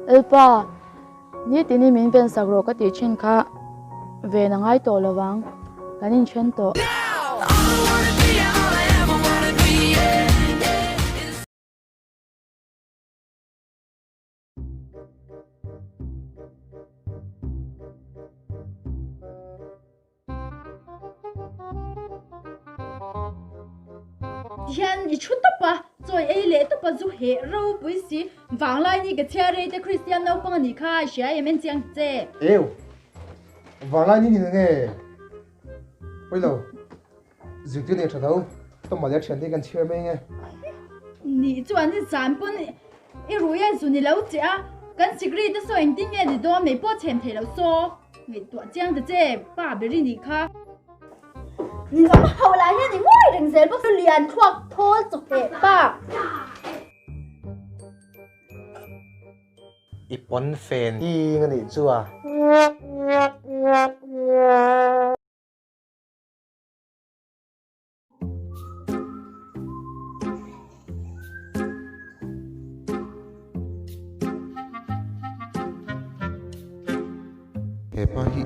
Lalpa, nitini min vensak rawh ka tih thin kha ven a ngai tawh lo vang, kan inthen tawh. Tihian i thu tawp a, chawi ei leh tawp a zu heh ropui si. Vanglai ni ka chhiar rei te Kristian naupang a nih kha i hria em en chiang che. Eu, vanglai ni ni nge pawi lo. Zirtir nei tha tho, Tawma leh a thiante kan chhiar mai nge. Nih chuan i zan pawn i rui a zu ni lo che a, kan sikri te saw engtin nge ni dawn mai pawh chhem thei lo saw. Ngaihtuah chiang ta che, pa ber i nih kha. Ninawm ho lah hian i ngawi reng zel bawk lian thluak thawl chawhmeh pa. I pawn fen ding a nih chu a. He pa hi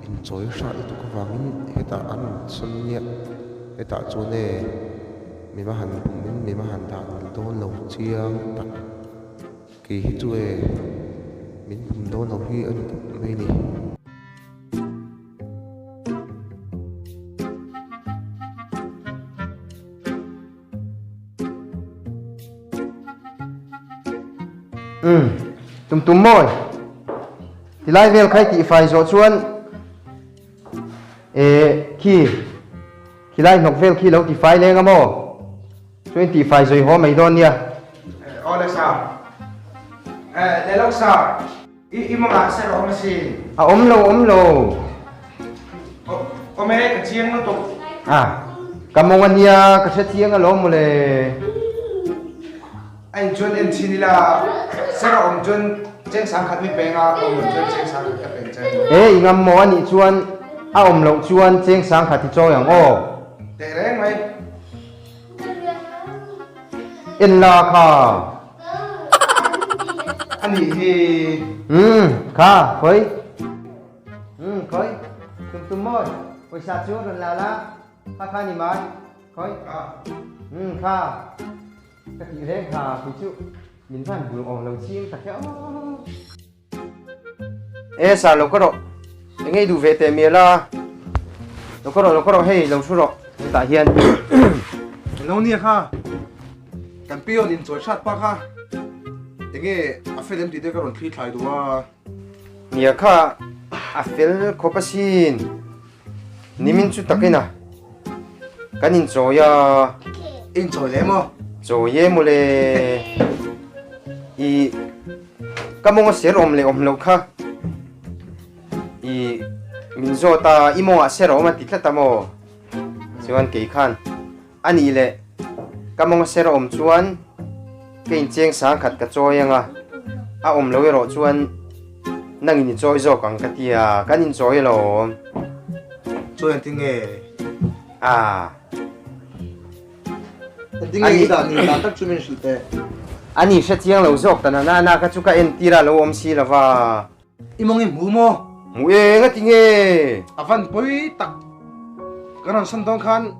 inchawi hrat lutuk avangin hetah an rawn sawn nia, hetah chuan e mi va han bum in mi va han dah nil dawn lo chiang tak. Kei hi chu e min bum dawn lo hi a ni tawp mai ni. Umm tum tum mawi tilai vel kha i tihfai zawh chuan eh khi khilai hnawk vel khi lo tifai leng a maw? Chu in tihfai zui haw mai dawn nia. Aw le sir. Eh le lawk sir. I i mawngah ser a awm asin. A awm lo awm lo. Awm e ka chiang lutuk. Ah ka mawng a nia ka hre chiang alawm mawle. A in chuan en chhin ila ser a awm chuan cheng sangkhat mi peng a awm loh chuan cheng sangkhat ka peng che. E i ngam maw anih chuan a awm loh chuan cheng sangkhat i chawi ang aw. Teh reng mai. En la kha. A nih hi. Umm kha khawi. Umm khawi. Tum tum mawi. Pawisa chu rawn la la. Kha kha ni mai. Khawi. Umm kha. Ka tih reng kha kei chu min van bul awm lo ching tak hian aw. E sar lo ka rawh eng ei duh ve teh mial a lo ka rawh lo ka rawh hei lo thu rawh hetah hian Hello nia kha kan peon in chawi hrat pa kha enge a fel em tih te ka rawn thli thlai duh a. Nia kha a fel khawp asin nimin chu takin a kan inchawi a. Inchawi leh maw? Chawi e mawle i. Ka mawng a ser awm leh awm loh kha i min zawt a, i mawngah ser a awm a ti tlat a maw? Chuan kei khan a nih leh ka mawng a ser a awm chuan ka incheng sang khat ka chawi ang a, a awm lo erawh chuan nangin i chawi zawk ang ka ti a, kan inchawi alawm. Chawi ang tinge? Aa. Engtin nge i dah ni dan tak chu min hrilh teh. Ani hre chiang lo zawk ta nana na kha chu ka entir a lo awm si lo va. I mawng i hmu maw? Hmu e, ngati nge? A van pawi tak. Ka rawn san dawn khan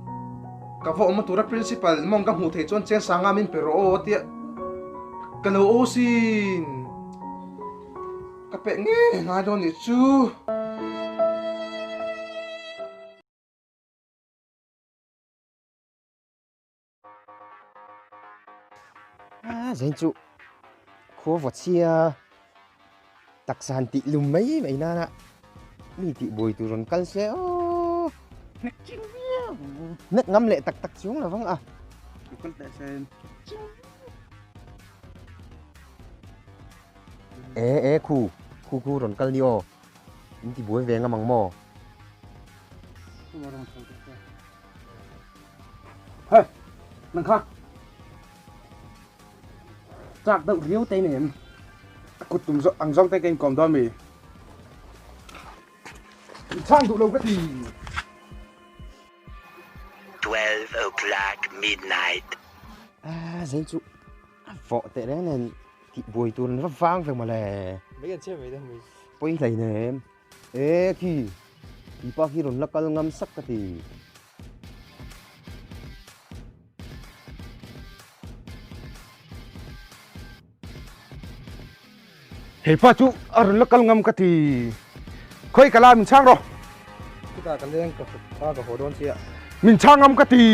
ka va awm a tura principal mawng ka hmuh theih chuan chiang sanga min pe rawh aw tia ka lo aw sin. Ka peh nge ngai dawn nih chu. A zain chu khua vawt sia taksa han tih lum mai mai nana mi tih buai tur rawn kal se aw hnek ngam leh tak tak chuang lo vang a e e khu khu khu rawn kal ni aw in ti buai ve ngam ang maw. Hey, nang kha. Chak deuh riau te nem. Kut tum zo ang zawng te ka inkawm dawn mi. Chang duh lo ka ti. 12 o'clock midnight. Ah, zain chu a vawh teh reng nen. Tih buai tur an va vang ve mawle. Mai an chhe mai deuh mai. Pawi hlei nem. E khi, khi pa khi rawn la kal ngam sak ka ti. Hei pa chu a rawn la kal ngam ka ti. Khawi ka la min chhang rawh. Chutah ka leng ka pa ka haw dawn chiah. Min chhang ngam ka ti.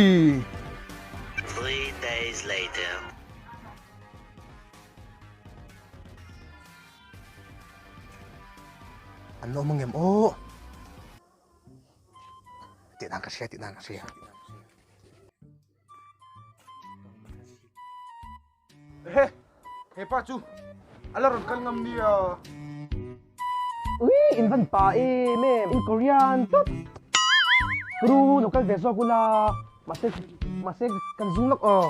Three days later. An awm angem aw. Tih dan ka hria tih dan ka hria. Ehe, he pa chu a la rawn kal ngam nia. Ui, in van pa em em, in Korean tawp. Ru, lo kal ve zawk ula, mahse, mahse kan zung lawk aw.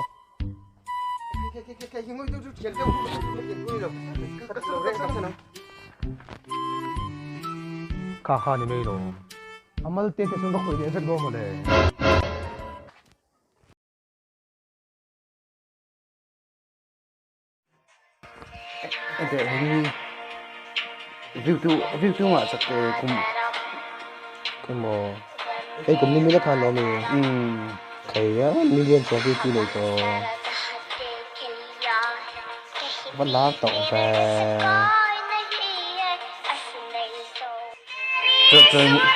Kha kha ni mai lo. A mal te te chuan ka khawih leh vek dawn mawle. Enteh hei view tu view tu ngah chak te kum emaw hei kum ni mila khan lo mi thei a million chuan view tu nei tawh va lar tawh ve.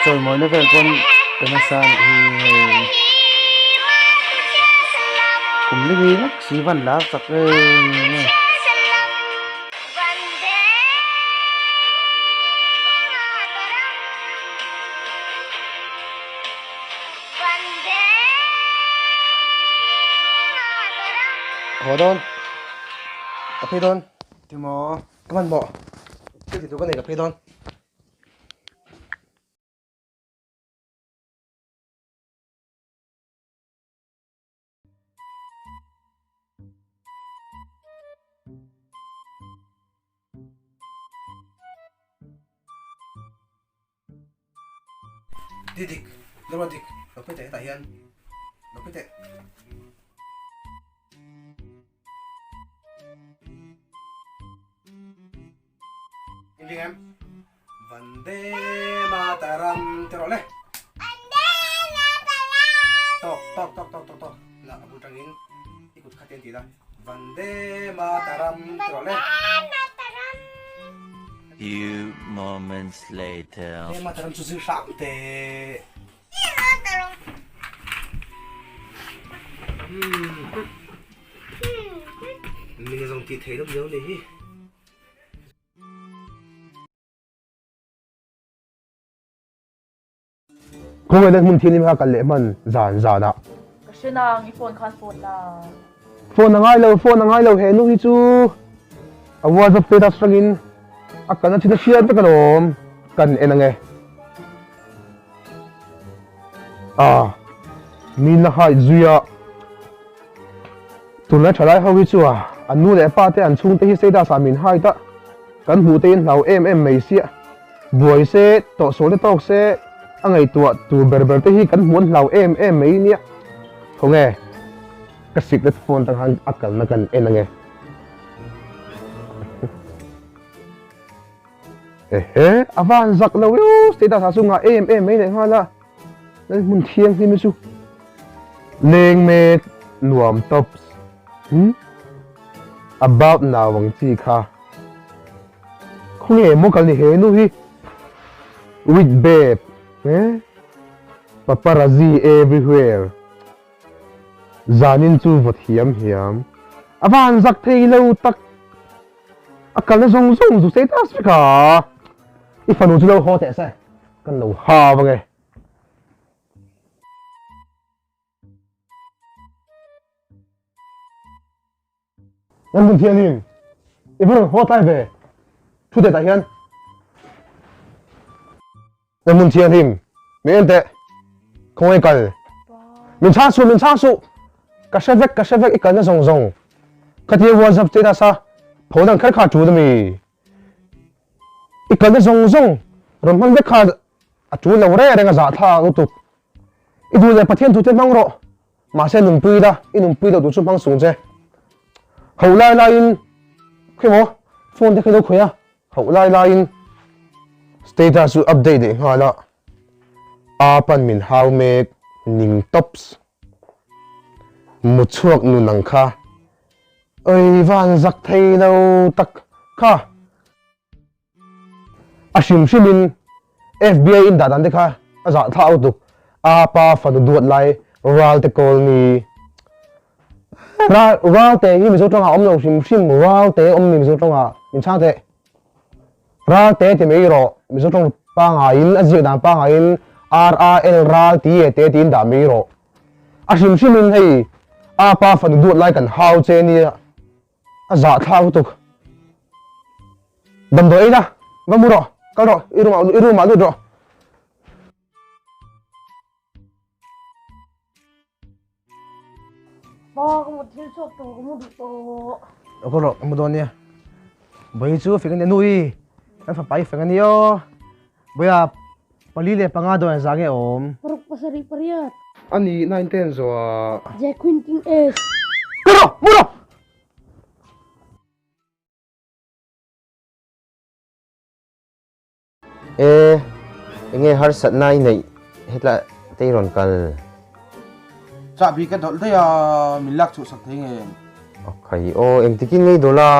Chawimawina vel pawn pe nasa a nih hi hei kum li mi lek si van lar chak em em. Haw dawn ka phei dawn Timaw ka hmanhmawh thil ti tur ka nei ka phei dawn. Didik, Lama dik, lo phei teh hetah hian, lo phei teh. Inring em? Vande Mataram ti rawh le. Vande Mataram. Tok tok tok tok tok tok. Na a bul tangin i kut khat hian ti la. Vande Mataram ti rawh le. Vande Mataram. Few moments later. Vande Mataram chu zir hram teh. Mataram. Min zawng tih theih deuh deuh ni hi. Khawngaihna hmun thianghlim kha kal leh hman zan zan ah. Ka hre nang i phone khan phone la. Phone a ngai lo phone a ngai lo he nu hi chu a whatsapp status atangin a kalna thin a hriat vek alawm kan en ange. Ah min la hide zui a tunlai thalai ho hi chu a an nu leh pa te an chhungte hi status ah min hide a kan hmuh te in hlau em em mai sia buai se tawhsual te tawk se a ngaihtuah tur ber ber te hi kan hmuh an hlau em em mai nia khawnge ka secret phone tang khan a kalna kan en ange. Ehe, a van zak lo eo, status ah chu ngah em em mai leh nghal a, lal hmun thianghlim hi chu leng mek nuam tops hmm about now ang chi kha khawnge maw kal ni he nu hi with babe eh paparazzi everywhere zanin chu vaw thiam hiam a van zak thei lo tak. A kalna zawng zawng zu sei ta vek a, i fanu chu lo haw teh se, kan lo ha vang e. Nan dun thianin i va rawn haw tlai ve, thu teh tah hian. Nan hmun thianghlim, min en teh, khawngaih kal. Min chhang suh, min chhang suh. Ka hre vek, ka hre vek i kalna zawng zawng. Khatia WhatsApp status a pho dang kher kha a tul ami? I kalna zawng zawng rawn hman vek kha a tul lo reng reng a zahthlak lutuk. I duh leh Pathian thute hmang rawh. Mahse nunpui la, i nunpui loh tur chu hmang sung che. Ho lai laiin Khimaw phone te khi lo khawih a, hauh lai laiin status chu update leh nghal a, a pan min hau mek ning tops. Mu chhuak nun ang kha oi van zak thei lo tak kha. A hrim hrimin FBI in dah dan te kha a zah thla auh tuk. A pa fanu duat lai Ralte Colony. Ralte hi Mizo tawngah awm lo hrim hrim Ralte awm ni Mizo tawngah min chhang teh. Ralte ti mai rawh Mizo tawng pangaiin a ziak dan pangaiin R-A-L Ral ti e te tiin dah mai rawh. A hrim hrimin hei a pa fanu duat lai kan hau che nia. A zah thlak lutuk. Damdawi ei la, va mu rawh, kal rawh, i room ah i room ah lut rawh. Pa ka mut thil chhuak tawh ka mu duh tawh. Ka rawh ka mu dawn nia. Bawi chu fing ania nui. Kan fapa hi fing ania aw. Bawia 4 5 dawn zah nge awm. Paruk pasarih pariat. Ani 9 10 zawh. Jack Queen King S. Ka rawh mu rawh. E, enge harsatna i neih hetla te i rawn kal? Chahbi ka dawlh daih a, min lak chhuah sak thei nge? Akhai aw, engtikin ngei dawlh a?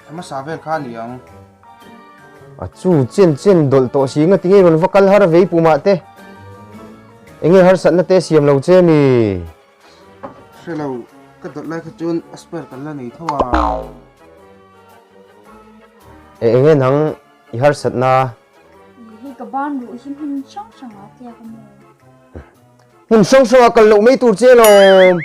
A hmasa vel kha a ni ang. A chu chen chen dawlh tawh si nga tinge i rawn va kal har vei pumah te? Enge harsatna te siam lo che mi? Hre lo, ka dawlh lai kha chuan a spare kan la nei tho a. E enge nang i harsatna? Hei ka ban ruh hi hmun hrang hrangah tliak a maw? Hmun hrang hrangah kal loh mai tur che lawm.